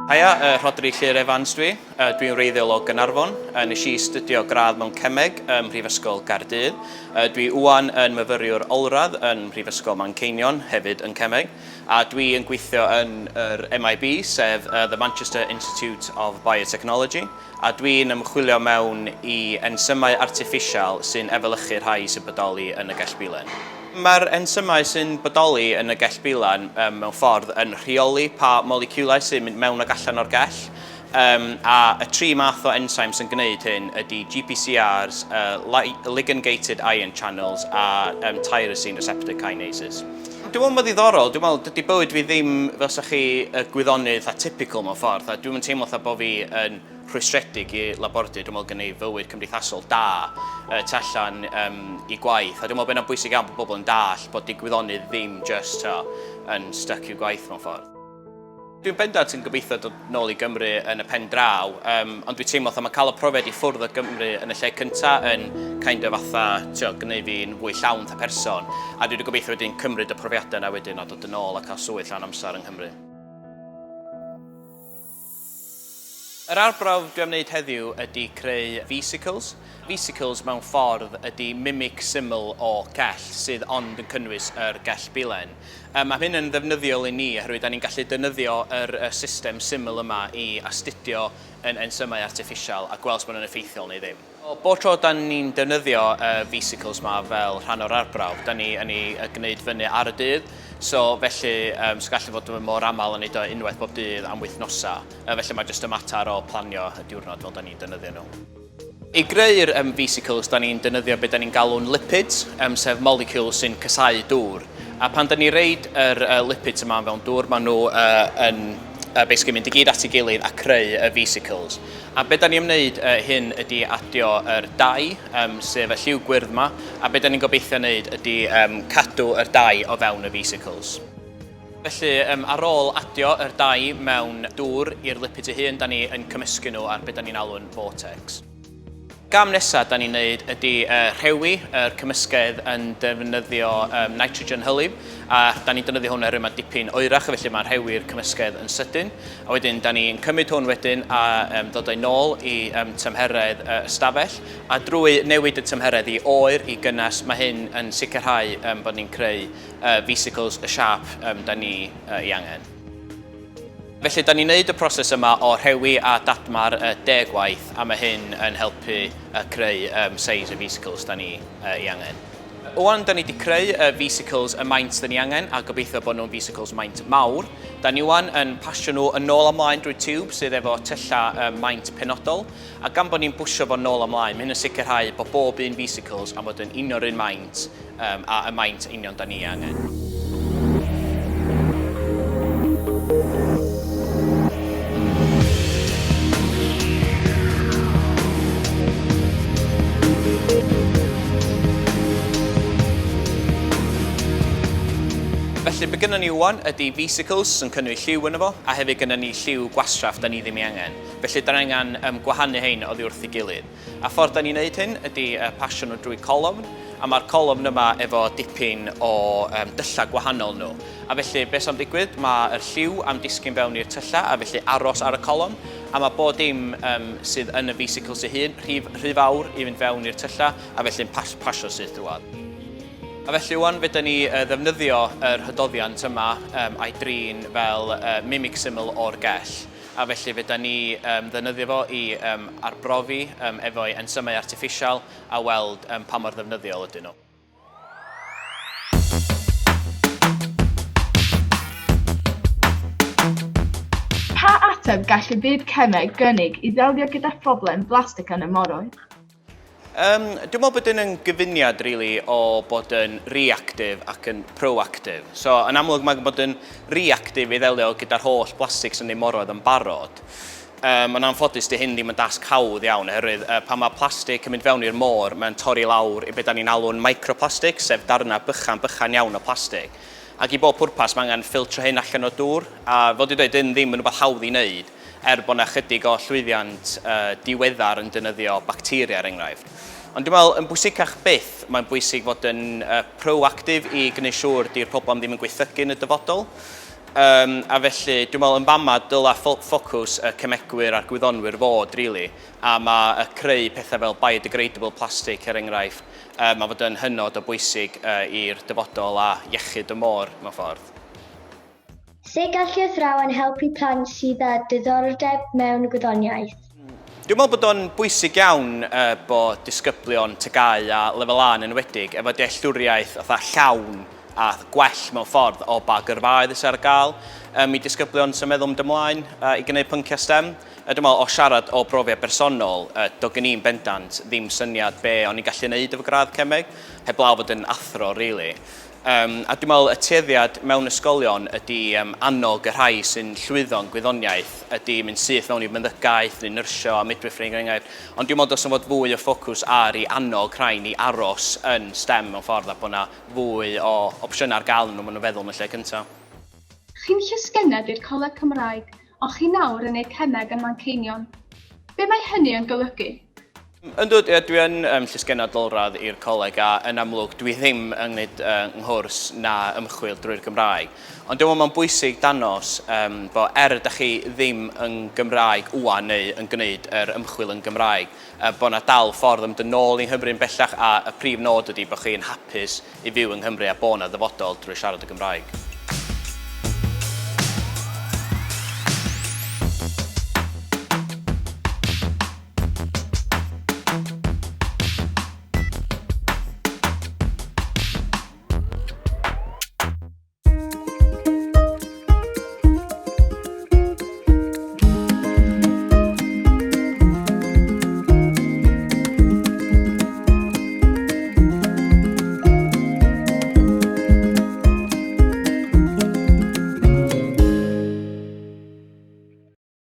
Haia, uh, Rhodri Llyr Evans dwi. Uh, dwi'n wreiddiol o Gaernarfon. Uh, nes i studio gradd mewn cemeg ym Mhrifysgol Gaerdydd. Uh, dwi wan yn myfyriwr olradd yn Mhrifysgol Manceinion, hefyd yn cemeg. A dwi yn gweithio yn yr MIB, sef uh, The Manchester Institute of Biotechnology. A dwi'n ymchwilio mewn i ensymau artiffisial sy'n efelychu rhai sy'n bodoli yn y gell bilen. Mae'r ensymau sy'n bodoli yn y gell bilen um, mewn ffordd yn rheoli pa moleciwlau sy'n mynd mewn ac allan o'r gell. Um, a y tri math o enzymes sy'n gwneud hyn ydy GPCRs, uh, ligand-gated ion channels a um, tyrosine receptor kinases. Dwi'n meddwl mae'n ddiddorol, dwi'n meddwl dydy bywyd fi ddim fel sa chi y gwyddonydd a typical mewn ffordd, a dwi'n teimlo fatha bod fi yn rhwystredig i labordy, dwi'n meddwl gen i fywyd cymdeithasol da uh, tu allan um, i gwaith, a dwi'n meddwl bod yna'n bwysig iawn bod bobl yn dall bod di gwyddonydd ddim just ta, yn stuck i'w gwaith mewn ffordd. Dwi'n bendant yn gobeithio dod nôl i Gymru yn y pen draw, um, ond dwi'n teimlo fatha mae cael y profiad i ffwrdd o Gymru yn y lle cynta yn kind of fatha, tio, gwneud fi'n fwy llawn fatha person, a dwi wedi gobeithio wedyn cymryd y profiadau yna wedyn a dod yn ôl a cael swydd llawn amser yng Nghymru. Yr arbrawf dwi am wneud heddiw ydy creu vesicles. Vesicles mewn ffordd ydy mimic syml o gell sydd ond yn cynnwys yr gell bilen. Um, mae hyn yn ddefnyddiol i ni oherwydd da ni'n gallu defnyddio yr y system syml yma i astudio yn ensymau artiffisial a gweld os maen nhw'n effeithiol neu ddim. Bob tro dan ni'n defnyddio y vesicles 'ma fel rhan o'r arbrawf, dan ni yn ei gwneud fyny ar y dydd. So felly, um, so gallu fod mor aml yn neud o unwaith bob dydd am wythnosau. Felly mae jyst y mater o planio y diwrnod fel dan ni'n defnyddio nhw. I greu'r um, vesicles, dan ni'n defnyddio beth dan ni'n galw'n lipids, um, sef molecules sy'n casáu dŵr. A pan dan ni reid yr uh, lipids yma mewn dŵr, maen nhw uh, yn uh, basically mynd i gyd at ei gilydd a creu y vesicles. A be da ni am wneud uh, hyn ydy adio yr dye, um, sef y lliw gwyrdd yma, a be da ni'n gobeithio wneud ydy um, cadw yr dye o fewn y vesicles. Felly, um, ar ôl adio yr dye mewn dŵr i'r lipids ei hun, da ni yn cymysgu nhw ar be da ni'n alw'n vortex. Gam nesaf da ni'n neud ydy uh, rhewi yr cymysgedd yn defnyddio um, nitrogen hylif a da ni'n defnyddio hwn oherwydd mae dipyn oerach felly mae'n rhewi'r cymysgedd yn sydyn a wedyn da ni'n cymryd hwn wedyn a um, dod o'i nôl i um, tymheredd uh, ystafell a drwy newid y tymheredd i oer i gynnes mae hyn yn sicrhau um, bod ni'n creu uh, vesicles y siâp um, da ni uh, ei angen. Felly, da ni'n neud y proses yma o rhewi a dadmar uh, deg waith, a mae hyn yn helpu uh, creu um, size y vesicles da ni uh, ei angen. Wan, da ni wedi creu y vesicles y maint da ni angen, a gobeithio bod nhw'n vesicles maint mawr. Da ni wan yn pasio nhw yn ôl ymlaen drwy tiwb sydd efo tyllau uh, maint penodol, a gan bod ni'n bwsio fo nôl ymlaen, mae hyn yn sicrhau bod bob un vesicles am fod yn un o'r un maint um, a y maint union da ni angen. Felly, be gynnon ni wan ydy vesicles sy'n cynnwys lliw yno fo, a hefyd gynnon ni lliw gwastraff da ni ddim ei angen. Felly, da ni angen um, gwahanu hein oddi wrth ei gilydd. A ffordd da ni'n neud hyn ydy uh, pasio nhw drwy colofn, a mae'r colofn yma efo dipyn o um, dyllau gwahanol nhw. A felly, beth sy'n digwydd, mae'r lliw am disgyn fewn i'r tyllau, a felly aros ar y colofn, a mae bod dim um, sydd yn y vesicles ei hun rhy, rhy fawr i fynd fewn i'r tyllau, a felly'n pas, pasio syth drwodd. A felly wan, fe ni uh, ddefnyddio yr hydoddiant yma um, a'i drin fel uh, mimic syml o'r gell. A felly fe da ni um, ddefnyddio fo i um, arbrofi um, efo'i ensymau artiffisial a weld um, pa mor ddefnyddiol ydyn nhw. Pa ateb gall y byd cemeg gynnig i ddelio gyda phroblem blastig yn y moroedd? Um, dwi'n meddwl bod yn gyfuniad really, o bod yn reactive ac yn proactive. So, yn amlwg mae'n bod yn reactive i ddelio gyda'r holl blastig sy'n ei moroedd yn barod. Um, yn anffodus, di hyn ddim yn dasg hawdd iawn, oherwydd uh, pan mae plastig yn mynd fewn i'r môr, mae'n torri lawr i beth da ni'n alw'n microplastig, sef darnau bychan, bychan iawn o plastig. Ac i bob pwrpas, mae angen ffiltro hyn allan o'r dŵr, a fel dwi'n dweud, dyn ddim yn rhywbeth hawdd i wneud. er bod 'na chydig o llwyddiant diweddar yn defnyddio bacteria er enghraifft. Ond dwi'n meddwl, yn bwysicach byth, mae'n bwysig fod yn proactif i gwneud siŵr di'r problem ddim yn gwaethygu yn y dyfodol. Um, a felly, dwi'n meddwl yn fama dyla ffocws y cemegwyr a'r gwyddonwyr fod, really. A mae y creu pethau fel biodegradable plastic, er enghraifft, um, a fod yn hynod o bwysig uh, i'r dyfodol a iechyd y môr, mewn ffordd. Sut gall athrawon helpu plant sydd â diddordeb mewn gwyddoniaeth? Dwi'n meddwl bod o'n bwysig iawn uh, bod disgyblion TGAU a lefel A yn enwedig efo dealltwriaeth fatha llawn a gwell mewn ffordd o ba gyrfaoedd sydd ar gael um, i disgyblion sy'n meddwl mynd ymlaen uh, i gwneud pynciau STEM. A dwi'n meddwl o siarad o brofiad bersonol, uh, do gen i'n bendant ddim syniad be o'n i'n gallu neud efo gradd cemeg, heblaw fod yn athro, really. Um, a dwi'n meddwl y tueddiad mewn ysgolion ydy um, annog y rhai sy'n llwyddo yn gwyddoniaeth ydy mynd syth mewn i meddygaeth neu nyrsio a midwifery er enghraifft. Ond dwi'n meddwl dylswn fod fwy o ffocws ar i annog rhain i aros yn STEM mewn ffordd a bod yna fwy o opsiynau ar gael nhw, maen nhw'n feddwl yn y lle cyntaf. Chi'n llysgennad i'r Coleg Cymraeg, ond chi nawr yn neud cemeg yn Manceinion. Be mae hynny yn golygu? Yndw, ie, dwi yn um, llysgennad olradd i'r coleg a yn amlwg dwi ddim yn gwneud uh, nghwrs na ymchwil drwy'r Gymraeg. Ond dwi'n meddwl mae'n bwysig danos um, bod er ydych chi ddim yn Gymraeg ŵan neu yn gwneud yr ymchwil yn Gymraeg, uh, bod yna dal ffordd yn mynd yn ôl i Nghymru'n bellach a y prif nod ydy bod chi'n hapus i fyw yng Nghymru a bod yna ddyfodol drwy siarad y Gymraeg.